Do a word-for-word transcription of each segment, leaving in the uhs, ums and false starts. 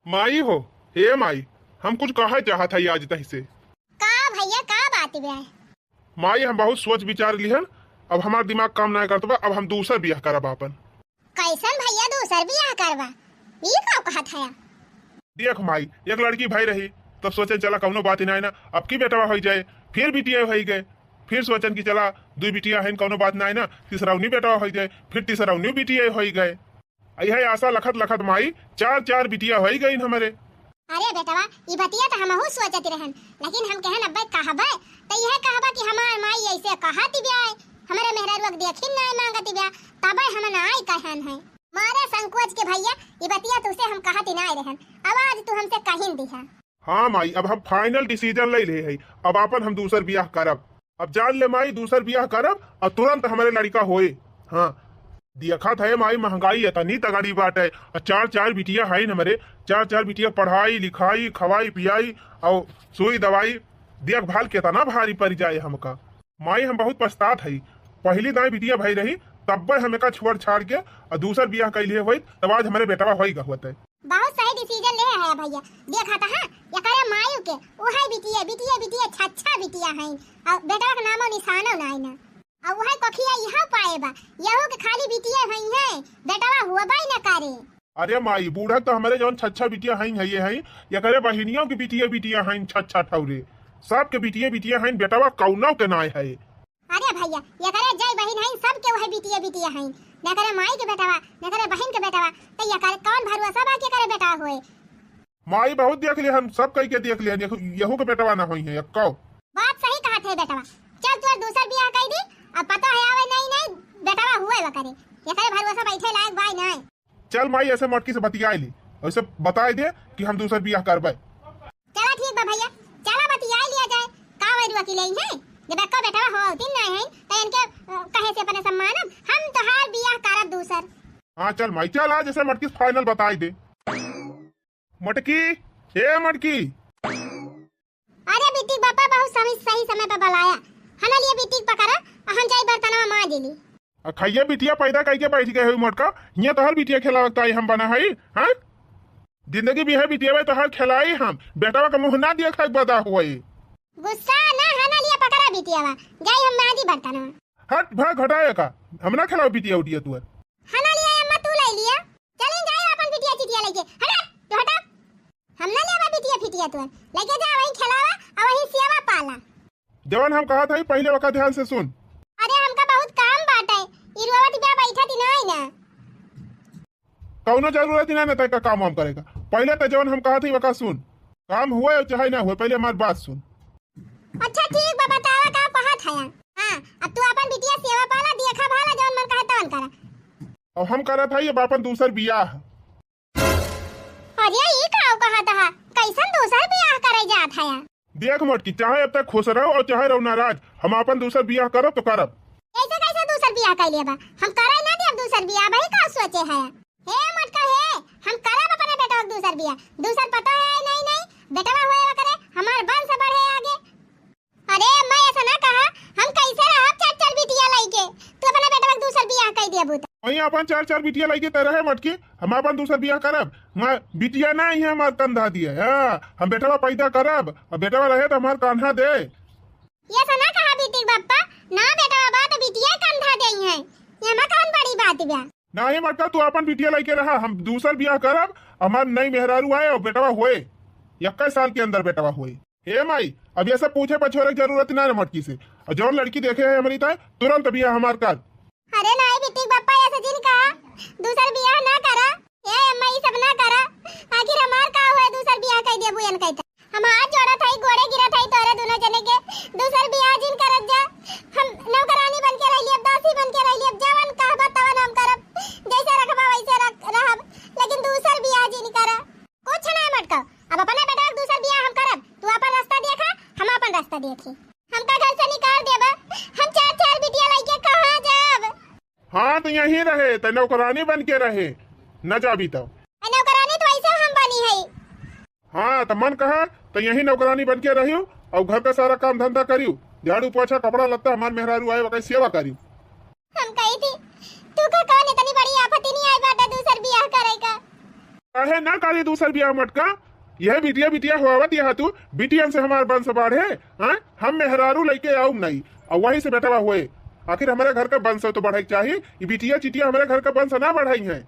माई हो, हे माई, हम कुछ कहे चाहत हई आज तही से। का भैया, का बात बा? माई, हम बहुत सोच विचार लिहन, अब हमार दिमाग काम नाय करत बा, अब हम दूसर बियाह करब आपन। कैसन भैया दूसर बियाह करबा? ई का कहत हया? देख माई, एक लड़की भई रही, तब सोचे चला कौनो बात ही नाय ना, अब की बेटवा होई जाए, फिर बिटिया होई गए, फिर सोचन कि चला दुई बिटिया हइन, कौनो बात नाय ना, तीसरौनी बेटवा होई जाए, फिर तीसरौनी बिटिया होई गए। इहे आशा लखत लखत माई चार चार बिटिया होई गइन हमरे। अरे बेटवा, ई बतिया त हमहू सोचत रहन, लेकिन हम कहन अब्बे कहबे, त इहे कहबा कि हमार माई ऐसे कहत बिया, हमरे मेहरारुआ के देखिन नाय मांगत बिया, तबे हम नाय कहन है। मारे संकोच के भैया, ई बतिया तुसे हम कहत ही नाय रहन, अब आज तू हमसे कहिन दिहा। हाँ माई, अब हम final decision ले ले हई, अब आपन हम दूसर बियाह करब। अब जान ले माई, दूसर बियाह करब और तुरंत हमरे लड़का होए। हाँ, देखत है माई, महंगाई इतनी तगड़ी बाटे, और चार चार बिटिया हइन हमरे, चार चार बिटिया पढ़ाई लिखाई, खवाई पियाई और सुई दवाई, देखभाल कितना भारी पड़ जाए हमका। माई, हम बहुत पछतात हई, पहली दाई बिटिया भई रही, तब्बे हम एका छोड़ छाड़ के और दूसर बियाह कैले होइत, तब आज हमरे बेटवा होई गहुत है। बहुत सही decision ले है भैया। देखा त हाँ, एकरे मायू के उहे बिटिया, बिटिया, बिटिया, छच्छा बिटिया हइन। और बेटवा के नामो निशानो नाई ना। और उहे कोखिया इहाँ पाए बा, यहू के खाली बिटिया हई है, बेटवा हुआ बाई ना करे। अरे माई, बूढ़ा तो हमरे जौन छच्छा बिटिया हई, हइये हई, एकरे बहिनियों के बिटिया, बिटिया हई, छच्छा ठौरे। सबके बिटिया, बिटिया हई, बेटवा कौनो के नाय है। अरे भैया, एकरे जय बहिन हईन, सबके वही बिटिया बिटिया हईन। न करे माई के बेटवा, न करे बहिन के बेटवा, त एकर कौन भरोसा बा कि एकरे बेटवा होए? माई बहुत देख लिहन, सब कई के देख लिहन, यहू, यहू के बेटवा ना होई है, एक्को। बात सही कहत है बेटवा। चल तोर दूसर बियाह कई दी, अब पता है आवे नहीं, नहीं, बेटवा हुए वा करे। एकरे भरोसा बैठे लायक बाई नहीं। चल माई, ऐसे मटकी से बतियाई ली, ऐसे बताई दे कि हम दूसर बियाह करबे। चला ठीक बा भैया, चला बतियाई लिया जाए। का वैरुआ की लेई है? जब एक्को बेटवा हो, तीन नाय है, त इनके, अ, कहे से अपने सम्मान, हम तोहार बियाह करब दूसर। हाँ चल माई, चल आज ऐसे मटकी से final बताई दे। मटकी, ए मटकी। अरे बिटिक बापा, बहुत समय, सही समय पर बुलाया। हना लिए बिटिक पकड़ा, आ हम जाई बर्तनवा मांज ली। आ खइया बिटिया पैदा कइके बैठ गए हुई मोटका, हियां तोहर बिटिया खेलावत आई हम बना हई, हाँ? जिंदगी भी है बिटिया तोहर खेलाई हम, बेटवा का मुंह ना दिया खाए बदा हुई। गुस्सा ना, हना लिए पकड़ा बिटियावा, जाई हम मांजी बर्तनवा। हट भाग हटाए का, हम ना खेलाओ बिटिया उटिया तुअर। हना लिए अम्मा तू ले लिया, चलिन जाए अपन बिटिया चिटिया लेके, हटा, तू हटा। हम ना लेबा बिटिया फिटिया तोर। लइके जा, वहीं खेलावा, आ वहीं सेवा पाला। जवन हम कहत हई, पहिले ओका ध्यान से सुन। अरे, हमका बहुत काम बाटे। ई रोवत बिया बैठत ही नाई ना। कौनो जरूरत ही ना, ना तय का काम वाम करे का। पहिले त जवन हम कहत हई, ओका सुन। काम हुए चाहे ना हुए, पहिले हमार बात सुन। अच्छा, ठीक बा, बतावा का कहत हया। हाँ, अब तू अपन बिटिया सेवा पाला, देखा भाला, जवन मन कहे तवन करा। अब हम करत हई, अब अपन दूसर बियाह। अरे, ई का कहत हा? कैसन दूसर बियाह करे जात हया? देख मोटकी, चाहे अब तक खुश रहो और चाहे रहो नाराज, हम आपन दूसर बियाह करब तो करब। ऐसे कैसे दूसर बियाह कर लेबा? हम करे ना देब दूसर बियाह, भाई का सोचे है? हे मोटका हे, हम करब अपने बेटवा के दूसर बियाह। दूसर पता है नहीं, नहीं, बेटवा होए करे, हमार वंश बढ़े आगे। अरे अम्मा, ऐसा ना कहा, हम कैसे रहब चार चार बिटिया लइके? तू अपना बेटवा के दूसर बियाह कर देबू त। वहीं अपन चार चार बिटिया लइके त रहे मटकी, हम अपन दूसर बियाह करब। हमार बिटिया ना ही हमार कंधा दिए, हाँ, हम बेटवा पैदा करब, और बेटवा रहे तो हमार कान्हा दे। ये ऐसा ना कहा बिटिक बप्पा, ना बेटवा बा तो बिटिया कंधा दे है, ये हमार कौन बड़ी बात बा? नाही मटका, तू अपन बिटिया लइके रहा, हम दूसर बियाह करब, हमार नई मेहरारू आए और बेटवा होए, इक्कीस साल के अंदर बेटवा होए। हे माई, अब ये सब पूछे पछोरे के जरूरत ना रे मटकी से। और जौन लड़की देखे है हमरी ताए, तुरंत बियाह हमार कर। अरे नाही बिटिक बप्पा, ऐसे जिन कहा, दूसर बियाह ना करा। ए अम्मा, ई सब ना करा। आखिर हमार का हुए, दूसर बियाह कई देबू एन कहता। हम हाथ जोड़त हई, गोड़े गिरत हई तोरे दोनों जने के, दूसर बियाह जिन करत जा। हम नौकरानी बन के रह लियब, दासी बन के रह लियब, जवन कहबा तवन हम करब, जैसे रखबा वैसे रख, रहब, लेकिन दूसर बियाह जिन करा। कुछ ना मटकाओ, अब अपने बेटा के दूसर बियाह हम करब, तू अपन रास्ता देखा, हम अपन रास्ता देखी। हमका घर से निकाल देबा, हम चार चार बिटिया लइके कहाँ जाब? हाँ, तो यहीं रहे, तो नौकरानी बन के रहे, न जाबी तो। ए, नौकरानी तो ऐसे हम बनी है। हाँ, तो मन कहा, तो यहीं नौकरानी बन के रहियो और घर का सारा काम धंधा करियो, झाड़ू पोछा, कपड़ा लत्ता, हमार मेहरारू आए, वकई सेवा करियो। हम कही थी, तू का कौन इतनी बड़ी आफत ही नहीं आई बाटे दूसर बियाह करे का? है ना करी दूसर बियाह मोटका, यह बिटिया बिटिया हुआवत यह तू, बिटियन से हमार वंश बाढ़े, हाँ? हम मेहरारू लइके आउब नहीं, और वहीं से बेटवा हुए। आखिर हमरे घर का वंश तो बढ़े के चाही, ई बिटिया चिटिया हमरे घर का वंश ना बढ़ाई हैं।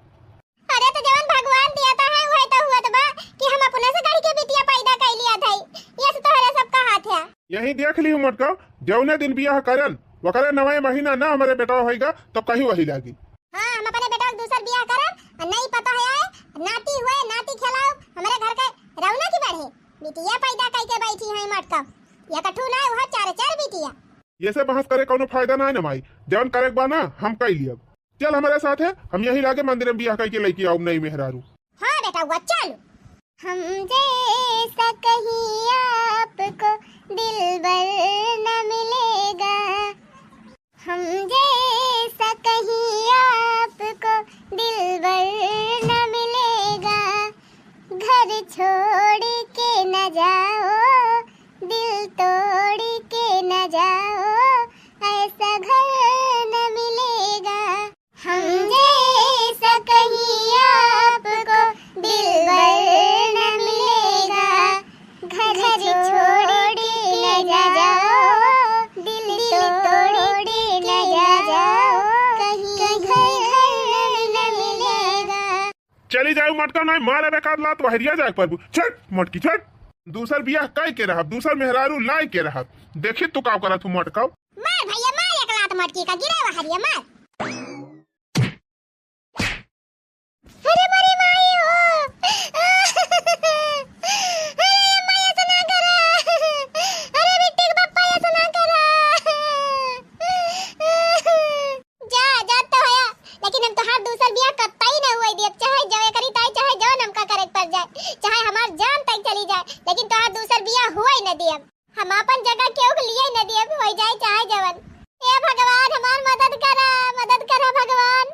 अरे तो जवन भगवान दिया था है, वही तो हुआ तो बा कि हम अपने से गढ़ के बिटिया पैदा कर लिया था, ये से तोहरे सबका हाथ है। यही देख ली मोटका, जौने दिन बियाह करन, ओकरे नवे महीना ना हमरे बेटवा होइगा, तो कहीं वही लागी। हाँ, हम अपने बेटवा के दूसर बियाह करब, और नहीं पता है आए, नाती हुए, नाती खेलाओ, हमरे घर के रौनक ही बढ़े। बिटिया पैदा कई के बैठी है मोटका, एक ठू ना, वह चार चार बिटिया। ये से बहस करे कौनो फायदा ना है ना माई, जौन करे के बा ना, हम कई लियब। चल हमरे साथ है, हम यही लागे मंदिर में बियाह कई के लइके आउब नई मेहरारू। हाँ बेटा, हुआ चल। हम जैसा कहीं आपको दिलबर न मिलेगा, हम जैसा कहीं आपको दिलबर न मिलेगा। घर छोड़ के न जाओ, दिल तोड़ के न जाओ, ऐसा घर न मिलेगा। हम जैसा कहीं आपको दिलबर न मिलेगा। घर छोड़ के न जाओ, दिल तोड़ के न जाओ, कहीं घर न मिलेगा। चली जाओ मटका, नहीं मारे बेकार लात वहरिया जाए परबू। छट मटकी छट, दूसर बियाह कई के रहब, दूसर मेहरारू लाई के रहब। देखी तू का करत हूँ मटका। मार भैया मार, एक लात मटकी का गिरे वहरिया मार। अरे बड़ी माई हो। अरे माई ऐसा ना करा। अरे बिट्टी के पप्पा ऐसा ना करा। जा, जा तो हया, लेकिन हम तोहार दूसर बियाह कतई ना हुए दियब, चाहे जवे करी ताई, चाहे जवन हमका करे के पड़ जाए, चाहे हमार जान तक चली जाए, लेकिन तोहार दूसर बियाह हुए न दियब। हम आपन जगह केहू के लिए न दियब, हो जाए चाहे जवन। हे भगवान, हमार मदद करा, मदद करा भगवान।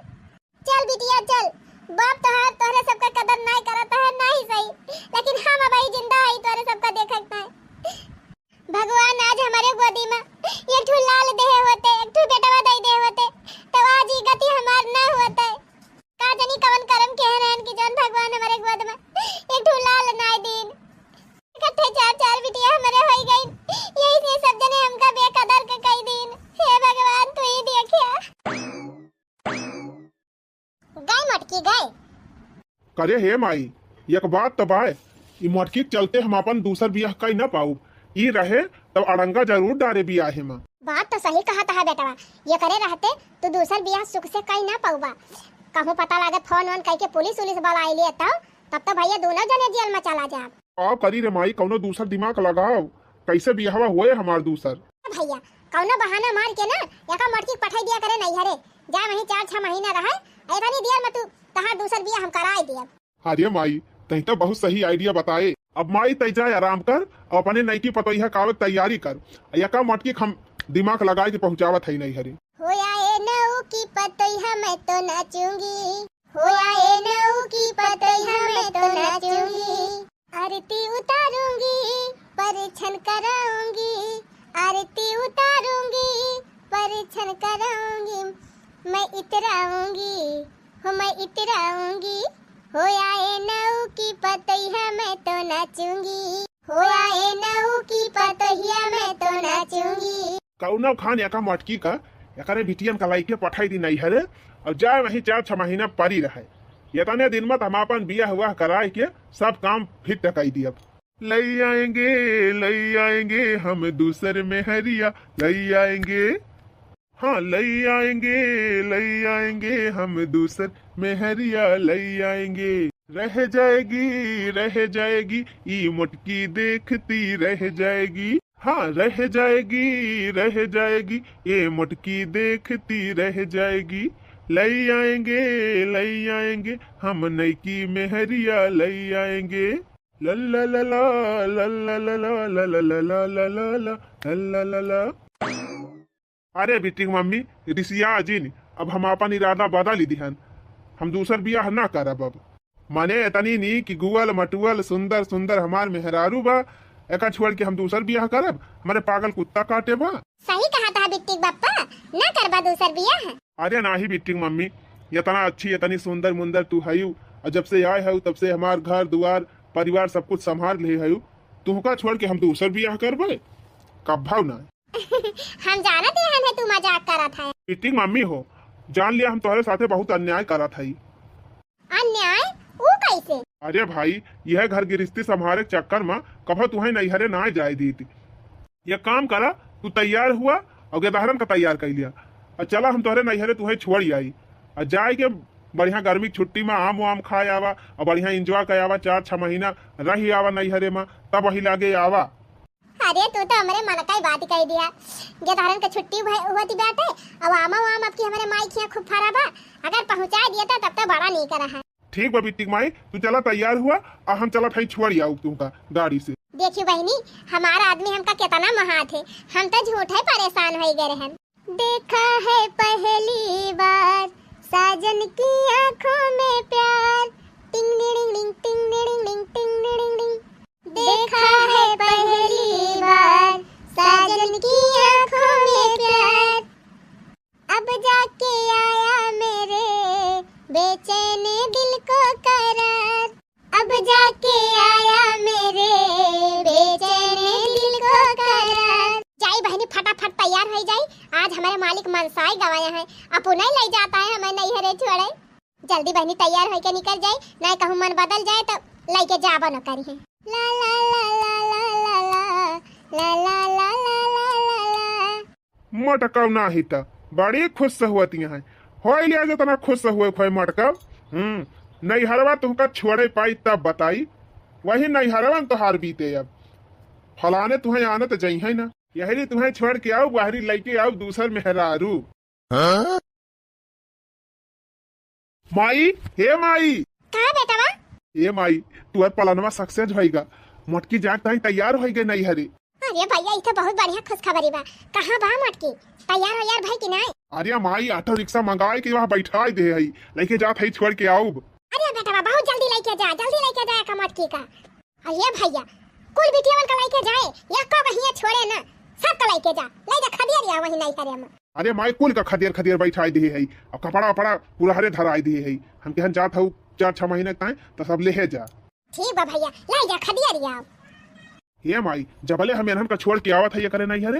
चल बिटिया चल, बाप तोहार तोहरे सबका कदर नाय करत है, नाही सही, लेकिन हम अबही जिंदा हई, तोहरे सबका देखत है। भगवान आज हमरे गोदी में एक ठो लाल देहे होते, एक ठो बेटवा दे दे होते, तो आज ई गति हमार न होते। का जानी कवन करम के रहन कि जौन भगवान हमरे गोद में एक ठो लाल नाय दीन। इकट्ठे चार चार बिटिया हमरे होई गईन, यही से सब जने हमका बेकदर के कई दीन। हे भगवान, तू ही देखिया। गए मटकी गए। करे हे माई, एक बात तो बाय, ई मटकी के चलते हम अपन दूसर बियाह कई ना पाउब। ई रहे तब अड़ंगा जरूर डारे बियाहे में। बात तो सही कहत है बेटवा, ये करे रहते तू दूसर बियाह सुख से कई ना पाउबा। कहूँ पता लागे फोन वोन कई के पुलिस उलिस बुलाई लिए तब, तब तो भैया दोनों जने जेल में चला जाब। का करी रे माई, कौनो दूसर दिमाग लगाओ, कैसे बियाहवा होए हमार दूसर। भैया, कौनो बहाना मार के ना एका मटकी के पठाई दिया करे नैहरे, जा वहीं चार छह महीना रहे, ऐसा नहीं दियर में तू तहार दूसर बियाह हम कराए दिया। अरे माई, तई तो बहुत सही idea बताए। अब माई तई जाए आराम कर और अपने नईकी पतोहिया कावे के तैयारी कर, एका मटकी के हम दिमाग लगाए के पहुँचावत है नैहरे। हो आए नऊ की पतोहिया मैं तो नाचूंगी, हो आए नऊ की पतोहिया मैं तो नाचूंगी। आरती उतारूंगी, परिछन कराऊंगी, आरती उतारूंगी, परिछन कराऊंगी। मैं इतराऊंगी, हो मैं इतराऊंगी। हो आए नऊ की पतोहिया मैं तो नाचूंगी, हो आए नऊ की पतोहिया मैं तो नाचूंगी। कौनो खान एका मटकी का, एकरे बिटियन का लइके पठाई दी नैहरे, और जाए वहीं चार छह महीना परी रहे। एतने दिन में तो हम आपन बियाह हुआ कराए के सब काम फिट कई दियब। लई आएंगे, लई आएंगे हम दूसर मेहरिया, लई आएंगे। हाँ, लई आएंगे, लई आएंगे हम दूसर मेहरिया, लई आएंगे। रह जाएगी, रह जाएगी, ई मोटकी देखती रह जाएगी। हाँ, रह जाएगी, रह जाएगी, ये मोटकी देखती रह जाएगी। लई आएंगे, लई आएंगे, हम नईकी मेहरिया लई आएंगे। लल्ला लला, लल्ला लला, लल्ला लला, लल्ला लला। अरे बिट्टी की मम्मी, रिसिया जिन, अब हम आपन इरादा बदल दिहन, हम दूसर बियाह ना करब अब। माने इतनी नीक गुअल मटुअल सुंदर सुंदर हमार मेहरारू बा, एका छोड़ के हम दूसर बियाह करब? हमारे पागल कुत्ता काटे बा। सही कहा था बिट्टी के बप्पा, ना करबा दूसर बियाह। अरे नाही बिट्टी की मम्मी, इतना अच्छी इतनी सुंदर मुंदर तू हयू, और जब से आए हऊ तब से हमार घर दुआर परिवार सब कुछ संभाल ले हऊ। तुहका छोड़ के हम दूसर बियाह करबे? कब्भव ना। हम जानत रहन है तू मजाक करत है। पिट्टी मम्मी हो, जान लिया हम तोहरे साथे बहुत अन्याय करत हई। अन्याय? ऊ कैसे? अरे भाई, यह घर गिरस्ती संभारे के चक्कर में कभो तुहैं नैहरे ना जाए दीत। ये काम करा, तू तैयार हुआ और गेदहरन का तैयार कर लिया और चला हम तोहरे नैहरे तुहैं छोड़ आई। और जाए के बढ़िया गर्मी की छुट्टी में आम वाम खाए आवा और बढ़िया एंजॉय कर आवा, चार छह महीना रही आवा नैहरे में, तब वही लागे आवा। अरे तू तो हमरे मन का ही बात कह दिया। गेदहरन के छुट्टी भय-, होती बाटे, अब आमा वाम आपकी हमरे माई खिया खूब फरा बा, अगर पहुँचा दिया था तब तो बड़ा नीक रहा। ठीक बा बिट्टी माई, तू चला तैयार हुआ और हम चलत हई छोड़ आऊ तुमका गाड़ी से। देखियो बहनी, हमारा आदमी हमका कितना महात है, हम तो झूठ है परेशान हो गए रहन। देखा है पहली बार साजन की आंखों में प्यार, टिंग डिंग डिंग, टिंग डिंग डिंग, टिंग डिंग डिंग। देखा है पहली बार साजन की आंखों में प्यार, अब जाके आया मेरे बेचैन दिल को करार, अब जाके आया मेरे बेचैन दिल को करार। जाई बहनी, फटाफट तैयार हो जाई, आज हमारे मालिक मनसाई गवाया है, अपने ले जाता है हमें नैहरे छोड़े। जल्दी बहनी तैयार होके निकल जाई, ना कहूँ मन बदल जाए तो लेके जाबो न करी है। ला ला ला ला ला ला ला ला ला ला ला ला ला ला। मटकव नाही त बड़ी खुश हुअत यहाँ। होई लिया जितना खुश हुए खोए मटकव। हम्म, नैहरवा तुमका छोड़े पाई तब बताई। वही नैहरवा में तोहार बीते अब। फलाने तुहें आनत जइहै ना। यहरी तुहें छोड़ के आऊ, बहरी लइके आऊ दूसर मेहरारू। हाँ? माई, हे माई। का बेटवा? ए माई, तुअर पलनवा सक्सेस होइगा। मोटकी जात ताई तैयार होइगे नैहरे। अरे भैया, ई तो बहुत बढ़िया खुशखबरी बा। कहाँ बा मोटकी? तैयार वैयार भई कि नाय? अरे माई, ऑटो रिक्शा मंगाए के वहाँ बैठाए दे हई, लेके जात हई छोड़ के आउब। अरे बेटवा, बहुत जल्दी लेके जा, जल्दी लेके जा का मोटकी का। अरे भैया, कुल बिटियावन का लेके जाए, एको का हियाँ छोड़े ना, सब का लेके जा, ले जा खदेरिया वहीं नैहरे में। अरे माई, कुल का खदेर खदेर बैठाए दे हई, अब कपड़ा वपड़ा पूरा हरे धराए दे हई। हम केहन जात हऊ चार छह महीने ताई, तो सब लेहे जा। ठीक बा भैया, ले जा खदेरिया। हे माई, जबले हम एनहन का छोड़ के आवत है ये करे नैहरे,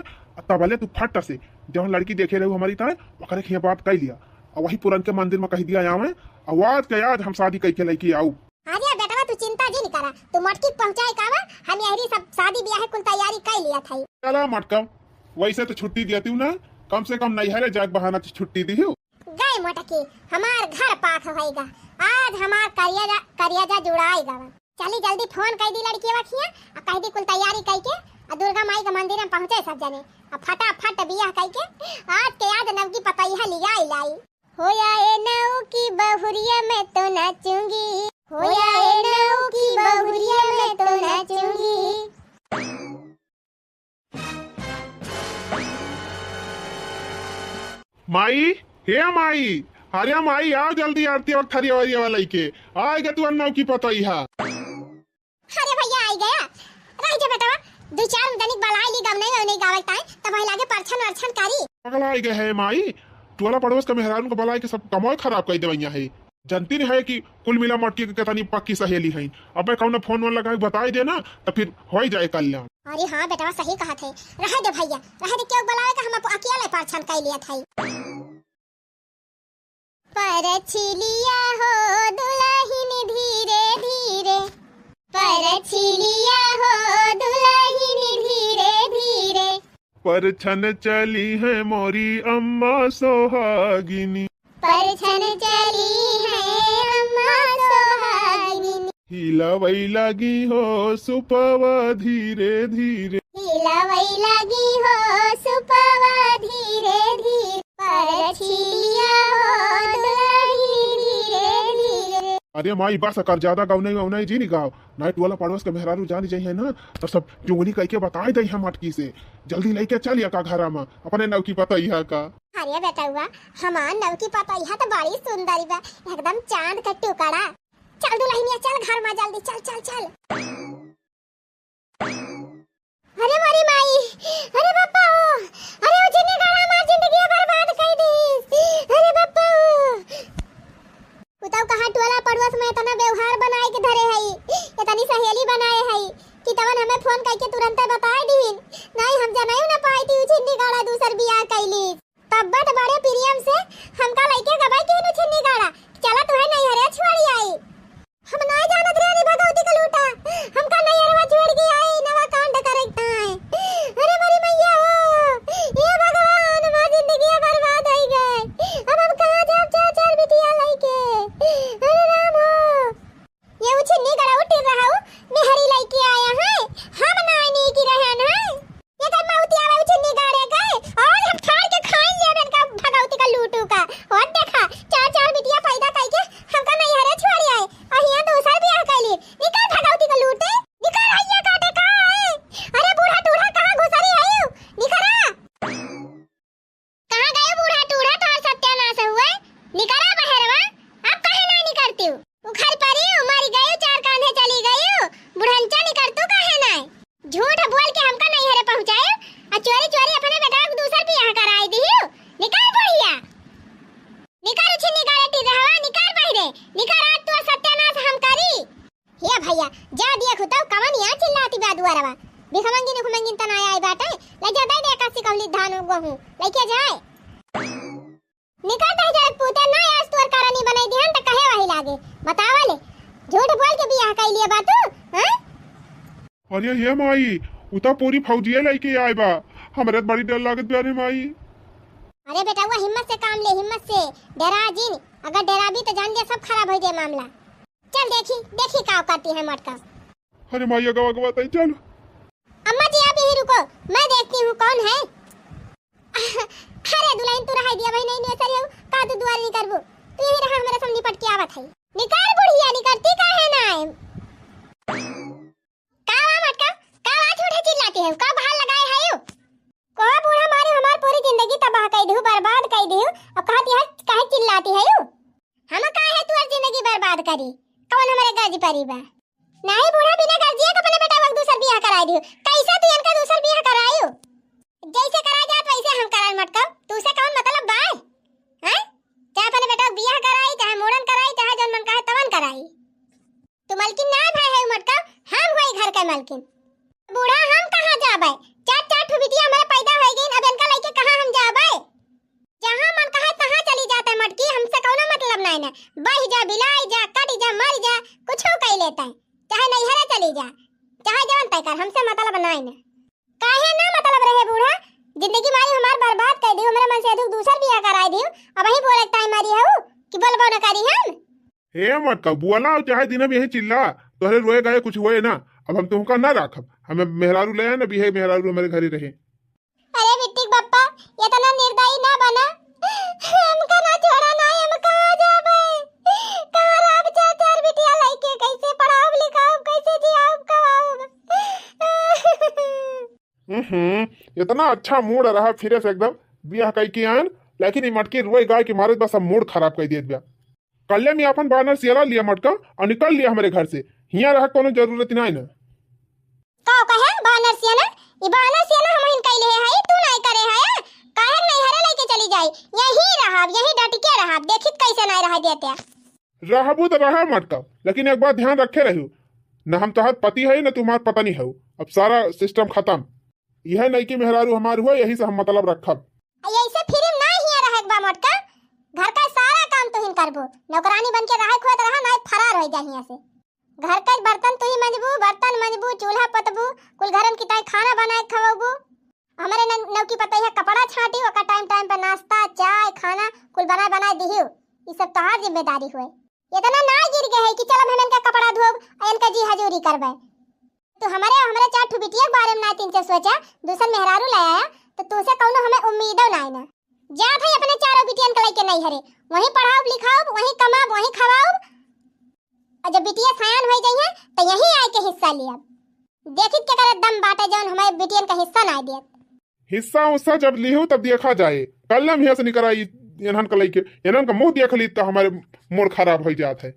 तबले तू फट से जौन लड़की देखे रहू हमारी ताई, ओकरे खिया बात कई लिया, और वही पुरन के मंदिर में कह दिया आवे, और आज के आज हम शादी कई के लेके आऊ। अरे बेटवा, तू चिंता जिन करा, तू मोटकी के पहुँचाए का बा, हम यहरी सब शादी ब्याह कुल तैयारी कई लिया था। चला मोटका, वैसे तो छुट्टी दिया तू ना, कम से कम नैहरे जाए के बहाना से छुट्टी दिहू। गए मोटकी, हमार घर पाक होइगा। आज हमार करियाजा, करियाजा जुड़ाई गवा। चली जल्दी फोन कई दी लड़किया खिया, आ कह दी कुल तैयारी कई के, आ दुर्गा माई के मंदिर में पहुँचे सब जने, आ फटाफट बियाह कई के, आज के आज नवकी पतैया लियाई लाई। होया ए नवकी बहुरिया मैं तो नाचूंगी, होया ए नवकी बहुरिया मैं तो नाचूंगी। माई, हे माई, अरे माई, आओ जल्दी आरती और थरिया वरिया वाला लेके। आएगा तू अन्नव की पतोई हा। अरे भैया, आई गया। रह जा बेटवा, दो चार दनिक बलाई ली, गवनई ववनई गावे ताई, तब वही लागे परछन वरछन करी। कौन आई गए है माई? टोला पड़ोस के मेहरारू को बलाई के सब कमाई खराब कर देवैया है। जनती नहीं है कि कुल मिला मोटकी के कितनी पक्की सहेली है। अबे कौनो फोन वोन लगा के बताई देना, तो फिर हो ही जाए कल्याण। अरे हाँ बेटवा, सही कहा थे। रहे दे भैया, रहे दे, क्यों बुलावे का, हम अप-, अकेले परछन कर लिया था। परछिलिया हो दुलहिन धीरे धीरे, परछिलिया हो दुलहिन धीरे धीरे। परछन चली है मोरी अम्मा सोहागिनी। परछन चली है अम्मा सोहागिनी। हिलवई लागी हो सुपवा धीरे धीरे। हिलवई लागी हो सुपवा धीरे धीरे। परछिलिया हो दुलहिन धीरे धीरे। अरे माई, बस कर, ज्यादा गवनई ववनई जी नहीं गाओ, नहीं टोला पड़ोस के मेहरारू जान जाई है ना, तो सब चुगली कई के बताई दई हम मोटकी से। जल्दी लेके चल या का घरा में अपने नवकी पतोई हा का। अरे बेटउआ, हमार नवकी पतोई हा तो बड़ी सुंदर बा, एकदम चांद का टुकड़ा। चल दुलहिनिया, चल घर में जल्दी, चल, चल, चल। अरे मोरी माई, अरे बापा हो, अरे ओ जिन्ने गाड़ा हमार जिंदगी बर्बाद कर दी। अरे बापा हो। उताऊ कहाँ टोला पड़ोस में इतना व्यवहार बनाए के धरे हई, इतनी सहेली बनाए हई कि तवन हमें फोन करके तुरंते बताए दीन। नहीं, हम जनई ना पाई थी, उ छिन्नी गाड़ा दूसर बियाह कैली। तब्बे त बड़े प्रेम से हमका लइके गबई किहिन उ छिन्नी गाड़ा, "चला तुहे नैहरे छोड़ी आई।" हम नाय जानत रहनी भगवती का लूटा, हमका नैहरवा छोड़ के आई, नवा कांड करे ताई। अरे मोरी मैया हो, हे भगवान, हमार जिंदगी बर्बाद होई गए। अब हम कहाँ जाब चार चार बिटिया लइके? अरे राम हो। ये उ छिन्नी गड़ाऊ टिर्रहाऊ मेहरी लइके आया है, हम नाय नीक रहन है। ये कर मौती आवे उ छिन्नी गाड़े के, और हम फाड़ के खाई लेबे इनका भगौती का लूटू का। और देखा, चार चार बिटिया पैदा करके हमका नैहरे छोड़ी आए, और हियां दूसर बियाह कैली। निकल भगौती का लूटे, निकल, हइया काटे का है? अरे बूढ़ा टूढ़ा कहाँ घुसरी है यू? निकरा। कहाँ गयो बूढ़ा टूढ़ा, तोहर सत्यानाश हुए? निकरा बहरवा, अब काहे ना निकरतिउ? उखर परिउ, मर गयो, चार कांधे चली गयो, बुढ़नचा निकरतू काहे ना? झूठ बोल के हमका नैहरे पहुँचायो, आ चोरी चोरी अपने बेटा को दूसर बियाह कराई दियो। निकर बुढ़िया, निकर उ छिन्नी गाड़े टिर्रहवा, निकर बहिरे, निकर, आज तोर सत्यानाश हम करी। हे भैया, जा दिया खुताऊ, कवन यहाँ चिल्लाती बा दुआरवा? भिखमंगिन उखमंगिन तना आई बाटे, ले जा दे दे एकासी कौली धान गहूँ, लइके जाए। निकल दे जरक पूते, ना आज तोर कारनी बनाई दिहन त कहे वही लागे। बतावा ले, झूठ बोल के बियाह कई लिए बा तू, हाँ? अरे हे माई, उ त पूरी फौजिया लइके आए बा, हमरे त बड़ी डर लागत बा रे माई। अरे बेटा, वो हिम्मत से काम ले, हिम्मत से, डरा जिन, अगर डराबी त जान जा सब खराब हो जाए मामला। चल देखी, देखी का करती है मटका। अरे माई, अगवा, अगवा, तई चल। अम्मा जी, आप यहीं रुको, मैं देखती हूँ कौन है। अरे दुल्हन, तू रहाई दिया भाई, नहीं, नहीं, सर, का तू दुआर नहीं करबू? तू यहीं रहा, हमारे सब निपट के आवत है। निकर बुढ़िया, निकरती का है ना? का हुआ मटका? का हुआ, झूठे चिल्लाती है? का बहार लगाए है यू? को बूढ़ा मारे हमार पूरी जिंदगी तबाह कर दिहू, बर्बाद कर दिहू, और कहती है काहे चिल्लाती है यू? हम काहे तोर जिंदगी बर्बाद करी? कौन हमरे गर्ज परी बा? नहीं बूढ़ा, बिना गर्जिया के अपने बेटा वक्त दूसर बियाह कराई दिहू। कैसे तू इनका दूसर बियाह करायू? जैसे कराई जात वैसे हम कराई मटका। तू से कौन मतलब बा? हैं? चाहे अपने बेटा बियाह कराई, चाहे मोड़न कराई, चाहे जौन मन कहे तवन कराई। तू मलकिन ना भय है मटका, हम होई घर के मलकिन। बूढ़ा, हम कहाँ जाबे? चार चार ठो बिटिया हमारे पैदा हो गई, अब इनका लेके कहाँ हम जाबे? जहाँ मन कहे तहाँ चली जाते मटकी, हमसे कौनो मतलब नहीं ना। बह जा, बिलाई जा, कट जा, मर जा, कुछ कह लेते हैं, चाहे नैहरे चली जा, चाहे जवन तय कर, हमसे मतलब नहीं ना। काहे ना मतलब रहे बूढ़ा, जिंदगी मारी हमार बर्बाद कर दी, हमरे मन से अधिक दूसर बियाह कराई दी। अब ही बोले टाइम मारी है कि बोलबो न करी हम। हे मटका, बोला चाहे दिनम यही चिल्ला, तोहरे रोए गाए कुछ होए ना। अब हम तुमका ना राखब, हमें मेहरारू ले आए ना, बिहे मेहरारू हमारे घरे रहे। अरे बिट्टिक बप्पा, इतना निर्दयी ना बना, हमका ना छोड़ा ना, हम कहाँ जाबे? कहाँ रहब चार चार बिटिया लइके, कैसे पढ़ाउब लिखाउब, कैसे जियाउब खवाउब? हम्म, इतना अच्छा मूड रहा, फिरे से एकदम बियाह कई के आन, लेकिन ई मटकी रोए गाय के मारे बस सब मूड खराब कर दिए बा। कल्ले में अपन बानर सियाला लिया मटका और निकल लिया हमारे घर से। हियाँ रह कोनो जरूरत नहीं ना। का कहे बानर सियाना? ई बानर सियाना हम हिन कैले है, तू नहीं करे है। काहे नहीं हरे लेके चली जाई? यहीं रहब, यहीं डट के रहब, देखित कैसे नहीं रह देते। रहबू तो रहा मटका, लेकिन एक बात ध्यान रखे रहू, न हम तोहार पति है न तुम्हार पत्नी है। अब सारा सिस्टम खत्म। यह नई की मेहरारू हमार हुआ, यही से हम मतलब रखब। आ, ऐसे फिर ना हिया रहे के बा मटका, घर का सारा काम तुहिन करबो। नौकरानी बन के रहे खोत रहा, ना फरार हो जा हिया से। घर का बर्तन तुही मंजबू, बर्तन मंजबू, चूल्हा पतबू, कुल घरन की ताई खाना बनाए खवाबू। हमरे न-, नौकी पतई है कपड़ा छाटी, ओका टाइम टाइम पे नाश्ता, चाय, खाना कुल बनाए बनाए दिहियो। ई सब तोहार जिम्मेदारी हुए। इतना ना गिर गए है कि चल अब हम इनका कपड़ा धोब आ इनका जी हजूरी करबे। तो हमरे, हमरे चार ठो बिटिया के बारे में ना तीन चार सोचा, दूसर मेहरारू ले आया, तो तुमसे कौनो हमें उम्मीदो ना है ना। जात है अपने चारों बिटियन के लेके नहीं हरे, वहीं पढ़ाउब लिखाउब, वहीं कमाब, वहीं खवाउब। और जब बिटिया सयान हो जाई है, तो यहीं आए के हिस्सा लिया। देखित के करे दम बाटे जौन हमारे बिटियन का हिस्सा ना दियत। हिस्सा उस्सा जब लिहू तब देखा जाए, कल हम यहाँ से निकल आई, इन्हन का लेके, इन्हन का मुंह देख ली तो हमारे मूड खराब हो जात है।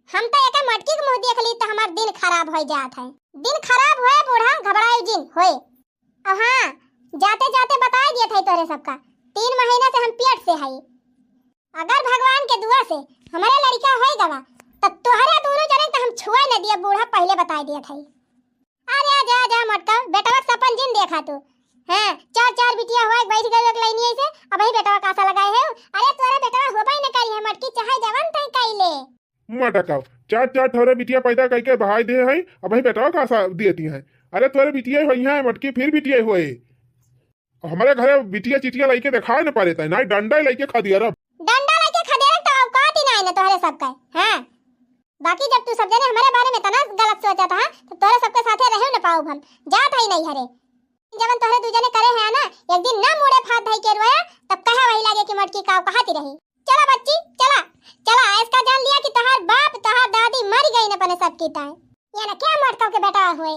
हम तो एक मटकी के मुंह देख ली तो हमार दिन खराब हो जात है। दिन खराब हुए बूढ़ा, घबराए जिन होए। अब हाँ, जाते जाते बताए दिए थे तोरे सबका, तीन महीना से हम पेट से हई। अगर भगवान के दुआ से हमारे लड़का होई गवा, त तोहरे दोनों जने त हम छुआ न दिया, बूढ़ा पहिले बताइ दिया था। अरे आजा, आजा मोटका, बेटवा के सपन जिन देखा तू। हाँ, चार चार बिटिया हुआ, एक बैठ गई एक लाइनिया से, अबहीं बेटवा का आसा लगाए है। अरे तोरे बेटवा होबे न करी है मोटकी, चाहे जवन तय कइले। मोटका, चार चार ठोरे बिटिया पैदा कइके बहाई दे है, अबहीं बेटवा का आसा देती है। अरे तोरे बिटिया होई है मोटकी, फिर बिटिया होए। हमरे घरे बिटिया चिटिया लइके देखाए न पारे तय, नाहीं डंडा लइके खदियरब। डंडा लइके खदियरब त औकात ही नाहीं न तोहरे सबका। हाँ, बाकी जब तू सब जने हमरे बारे में इतना गलत सोचत हा, त तोहरे सबके साथे रहे न पाउब हम। जात हई नइहरे। जवन तोहरे दू जने करे है ना, एक दिन ना मुड़े प हाथ धइ के रोया, तब कहे वही लागे कि मोटकी काउ कहती रही। चला बच्ची, चला, चला, इसका जान लिया कि तोहार बाप, तोहार दादी मरि गई न अपने सबकी ताई। ये ना क्या मोटका के बेटा हुए।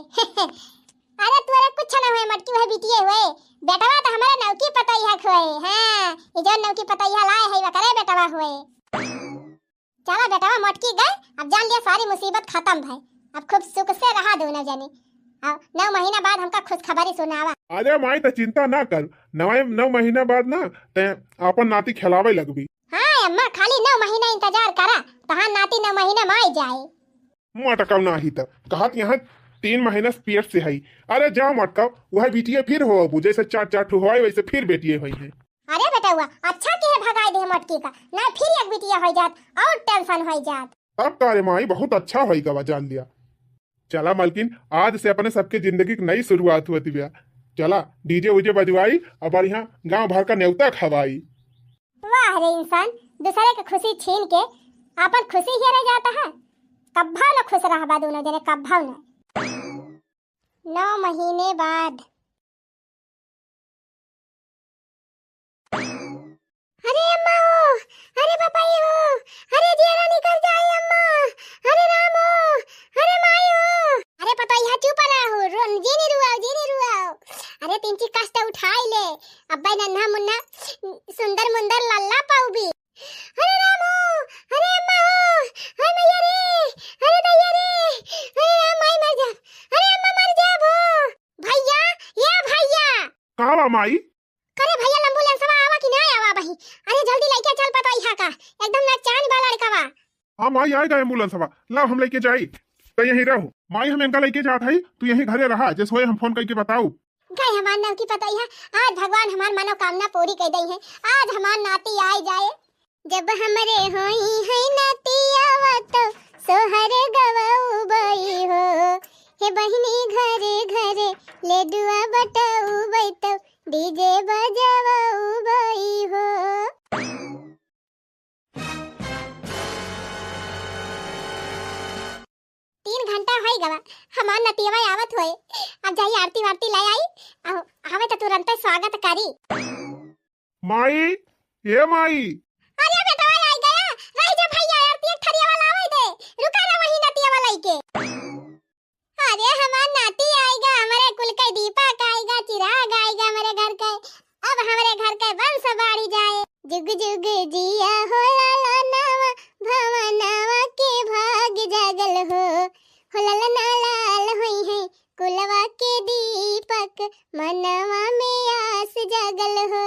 अरे तोरे कुछ ना हुए मोटकी, वह बिटिये हुए। बेटवा त हमरे नौकी पतैया के हुए। हाँ, ये जो नौकी पतैया लाए है, वकरे बेटवा हुए। चला बेटवा, मोटकी गए, अब जान लिया सारी मुसीबत खतम भई। अब खूब सुख से रहा दोनों जने। अब नौ महीना बाद हमका खुशखबरी सुनावा। अरे माई, त चिंता ना कर, नौ, नौ महीना बाद ना तैं आपन नाती खेलावे लगबी। हाँ अम्मा, खाली नौ महीना इंतजार करा, तहार नाती नौ महीना मा आई जाए। मोटका नाहीं त कहत यहाँ तीन महीना से पेट से हई। अरे जा मोटका, वह बिटिये फिर होबू, जैसे चार चार ठो होए वैसे फिर बेटिये होई हैं। अरे बेटवा, अच्छा किहे भगाई दे मोटकी का, ना फिर एक बिटिया होई जात और tension होई जात। तब का रे माई, बहुत अच्छा होई गवा, जान लिया। चला मलकिन, आज से अपने सबके जिंदगी की नई शुरुआत होती बिया। चला DJ उजे बजवाई और बढ़िया गांव भर का नेवता खवाई। वाह रे इंसान, दूसरे के खुशी छीन के आपन खुशी हेरे जाता है। कब्भा न खुश रहबा दोनों जने, कब्भा न। नौ महीने बाद। अरे अम्मा हो, अरे पापा हो, अरे जियरा निकल जाए अम्मा, अरे राम हो, अरे माई हो। अरे पतोहिया चुप रहो, रो-, जिनी रुआओ, जिनी रुआओ। अरे तिनची कष्ट उठाई ले, अब्बे नन्हा मुन्ना सुंदर मुंदर लल्ला पाउबी। अरे राम हो, अरे अम्मा हो, अरे मैया रे, अरे दैया रे, अरे राम माई मर जा, अरे अम्मा मर जा भो। भैया, ए भैया। का बा माई? करे भैया, एम्बुलेंसवा आवा कि ना आवा बही? अरे जल्दी लइके चल पतोहिया का, एकदम लाचार बा लड़कवा। हाँ माई, आए गए एम्बुलेंसवा, लाओ हम लइके जाई। तो यहीं रहो माई, हम इनका लइके जात हई, तू यहीं घरे रहा, जैसे होए हम फोन करके बताऊ। गए हमार नौकी पतोहिया, आज भगवान हमार मनोकामना पूरी कर दई है, आज हमार नाती आई जाए। जब हमरे होई है नाती आवत, सोहर गवउबई हो, हे बहिनी घरे घरे लेडुआ बटउबई तो DJ बजउबई हो। तीन घंटा होई गवा, हमार नतियवा आवत होए। अब जाई आरती वारती ले आई, आवे तो तुरंते स्वागत करी। माई, ए माई। अरे बेटवा आई गया, रह जा भैया, आरती एक थरियावा लावे दे, रुका ना वही नतियवा लइके। अरे हमार नाती आइगा, हमरे कुल के दीपक आइगा, चिराग आइगा हमरे घर के, अब हमरे घर के वंश बाढ़ी जाए। जुग जुग जिया हो लाला नावा, भवनवा के भाग जागल हो, हो ललना लाल होई है कुलवा के दीपक, मनवा में आस जागल हो।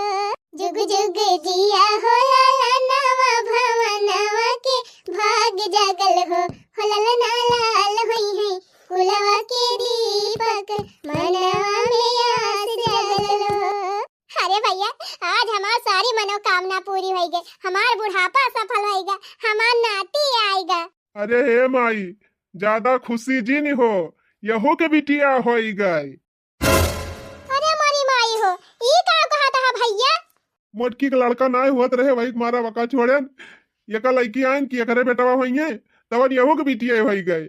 जुग जुग जिया हो लाला नावा, भवनवा के भाग जागल हो, हो ललना लाल होई है कुलवा के दीपक, मनवा में आस जागल हो। अरे भैया, आज हमार सारी मनोकामना पूरी होई गई, हमार बुढ़ापा सफल होई गा, हमार नाती आइगा। अरे हे माई, ज्यादा खुशी जिन हो, यहू के बिटिया होई गई। अरे मोरी माई हो, ई का कहत ह भैया? मोटकी के लड़का नाय हुअत रहे, वही के मारा वका छोड़ेन। एका लइकी आइन कि एकरे बेटवा होइहे, तवन यहू के बिटिया होई गए।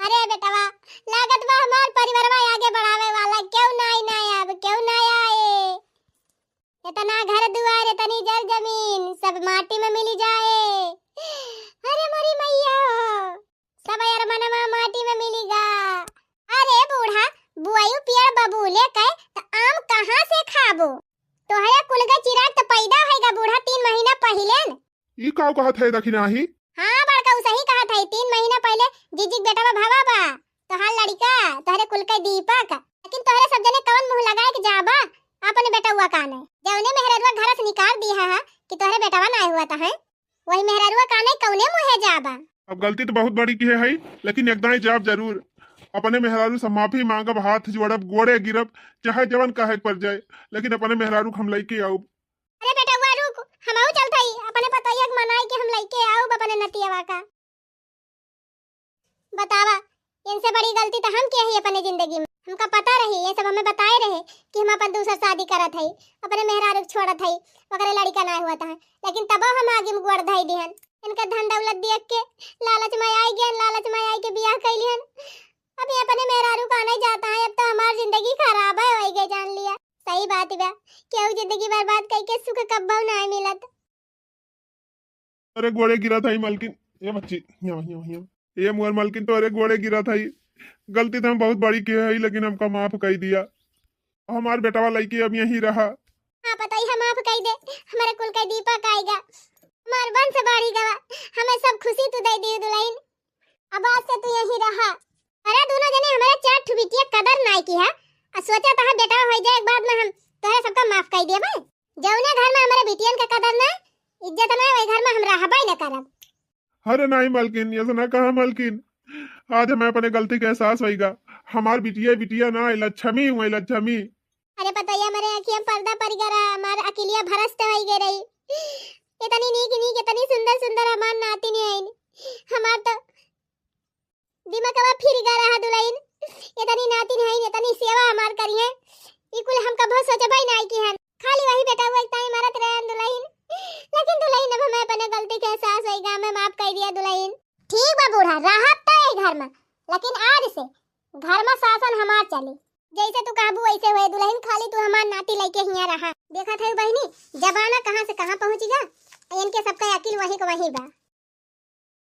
अरे बेटवा, लागत बा हमार परिवारवा आगे बढ़ावे वाला केहू नाई, नाई अब केहू नाई आए। इतना घर दुआर, इतनी जर जमीन, सब माटी में मिली जाए। अरे मोरी मैया हो, सब अरमनवा माटी में मिली गा। अरे बूढ़ा, बुआयु पेड़ बबूले के, त आम कहाँ से खाबो? तोहरे कुल के चिराग त पैदा होइगा बूढ़ा तीन महीना पहिले न। ई काउ कहत है दखिनाही? हाँ बड़का, उ सही कहत है। तीन महीना पहिले जीजी के बेटवा भवा बा, तोहार लड़िका, तोहरे कुल के दीपक। लेकिन तोहरे सब जने कवन मुँह लगाए के जाबा अपने बेटवा काने? जौने मेहररुआ घर से निकाल दिया है कि तोहरे बेटवा नाय हुआ त है, वही मेहररुआ काने कौने मुँहे जाबा? अब गलती तो बहुत बड़ी किहे हई, लेकिन एक दाईं जाब जरूर। अपने मेहरारू से माफी मांगब, हाथ जोड़ब, गोड़े गिरब, चाहे जवन कहे के पड़ जाए, लेकिन अपने मेहरारू के हम लइके आउब। अरे बेटवा रुक, हमहू चलत हई, अपने पतोहिया के मनाई के हम लइके आउब अपने नतियवा का। बतावा, इनसे बड़ी गलती तो हम किहे हई अपने जिंदगी में। हमका पता रही, ये सब हमें बताए रहे कि हम अपन दूसर शादी करत हई, अपने मेहरारू के छोड़त हई, ओकरे लड़िका ना हुआ था, लेकिन तबो हम आगे में गोड़ धई दिहन। इनका धन दौलत देख के लालच में आई गयन, लालच में आई के बियाह कैलिहन। अब ये अपने मेहरारू का नहीं जाता है, अब तो हमार जिंदगी खराब है, वही गए जान लिया। सही बात बा, केहू जिंदगी बर्बाद कई के सुख कब्बो ना मिलत। अरे गोड़े गिरत हई मलकिन, ए बच्ची, हियाँ, हियाँ, हियाँ। ए मोर मलकिन, तोहरे गोड़े गिरत हई। गलती तो हम बहुत बड़ी किहे हई, लेकिन हमका माफ कई दिया। हमार बेटवा लइके अब यहीं रहा। हाँ पतोहिया, माफ कई दे, हमारे कुल के दीपक आएगा, हमार वंश बढ़ी गवा, हमें सब खुशी तू दे दियो दुल्हन। अब आज से तू यहीं रहा। अरे दोनों जने हमारे चार ठो बिटिया कदर नाई किहे, आ सोचा तहार बेटवा हो जाए, एक बाद में हम तोहरे सबका माफ कई देबे। जौने घर में हमारे बिटियन के कदर ना, इज्जत ना, वही घर में हम रहबे न करब। अरे नहीं मलकिन, ऐसा ना कहा मलकिन। आज हमें अपने गलती का एहसास होइगा। हमार बिटिया, बिटिया ना, लक्ष्मी हुए, लक्ष्मी। अरे पतोहिया, हमारे अखियाँ पर्दा पड़ गया रहा, हमार अकिलिया भ्रष्ट हो गई रही। इतनी नीक नीक, इतनी सुंदर सुंदर हमार नातिन हईन, हमार तो दिमागवा फिर गया रहा दुल्हन। इतनी नातिन हईन, इतनी सेवा हमार करिहैं, ई कुल हम कभो सोचबे नाई किहन। खाली वही बेटवा एक ताई मरत रहन दुल्हन, लेकिन दुल्हन अब हमें अपने गलती के एहसास होइगा, हमें माफ कई दिया दुल्हन। ठीक बा बूढ़ा, रहब तो यही घर में, लेकिन आज से घर में शासन हमार चली। जैसे तू कहबू वैसे हुए दुल्हन, खाली तू हमार नाती लइके हियाँ रहा। देखत है बहिनी, जमाना कहाँ से कहाँ पहुँच गया, इनके सबका अकिल वहीं के वहीं बा।